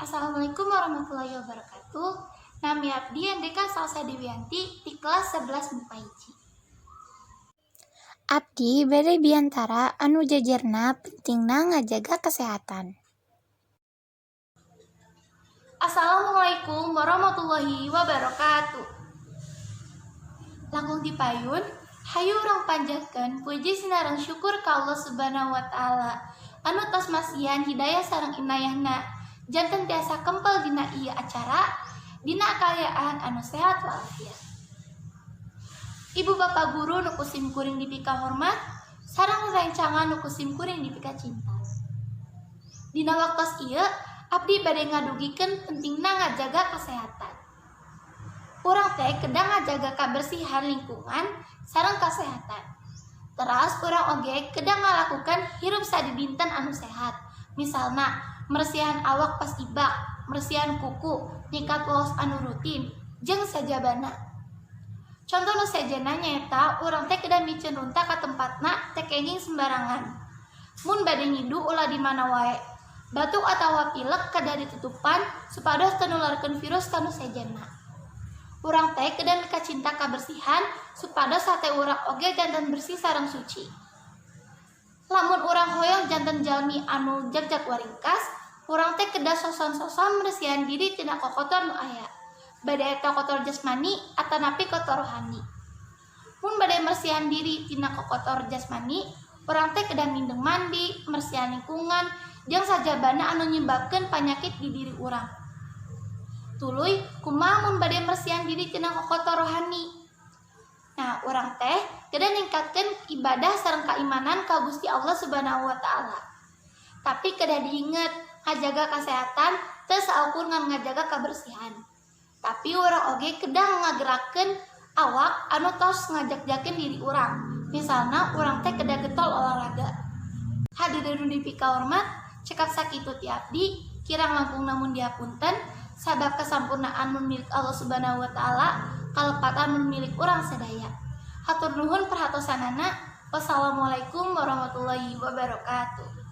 Assalamualaikum warahmatullahi wabarakatuh. Nami abdi Andika Salsa Dewianti di kelas 11 MIPA 1. Abdi bade biantara anu jejerna pentingna ngajaga kesehatan. Assalamualaikum warahmatullahi wabarakatuh. Langkung ti payun, hayu urang panjatkeun puji sinareng syukur ka Allah Subhanahu wa Ta'ala anu tos masihan hidayah sareng inayahna janten tiasa kempel dina ieu acara dina kaayaan anu sehat walafiat. Ibu bapak guru nu ku sim kuring dipika hormat sareng rerencangan nu ku sim kuring dipika cinta. Dina waktos ieu abdi bade ngadugikeun pentingna ngajaga kesehatan. Urang teh kedah ngajaga kabersihan lingkungan sareng kesehatan. Teras urang oge kedah ngalakukan hirup sadidinten anu sehat. Misalna meresihan awak pas ibak, meresihan kuku, nyikat waos anu rutin, jeung sajabana. Contoh nu sejenna nyaeta urang teh kedah miceun runtah ka tempatna, teu kenging sembarangan. Mun bade nyidu, ulah di mana wae. Batuk atawa pilek kedah ditutupan supados teu nularkeun virus ka nu sejenna. Urang teh kedah mikacinta kabersihan supados hate urang oge janten bersih sareng suci. Lamun urang hoyong janten jalmi anu jagjag waringkas, urang teh kedah soson-soson meresihan diri tina kokotor nu aya. Bade eta kotor jasmani atanapi kotor rohani. Mun bade meresihan diri tina kokotor jasmani, urang teh kedah mindeng mandi, meresihan lingkungan, jeung sajabana anu nyebabkeun panyakit di diri urang. Tuluy, kumaha mun bade meresihan diri tina kokotor rohani? Nah, urang teh kedah ningkatkeun ibadah sareng kaimanan ka Gusti Allah Subhanahu wa Ta'ala. Tapi kedah diinget, ngajaga kesehatan teu saukur ngan ngajaga kebersihan. Tapi urang oge kedah ngagerakeun awak anu tos ngajagjagkeun diri urang. Misalna urang teh kedah getol olahraga. Hadirin nu dipikahormat, cekap sakitu ti abdi, kirang langkungna mun dihapunten, sabab kesampurnaan mun milik Allah Subhanahu wa Ta'ala, kalepatan mun milik urang sadaya. Hatur nuhun perhatosanana. Wassalamualaikum warahmatullahi wabarakatuh.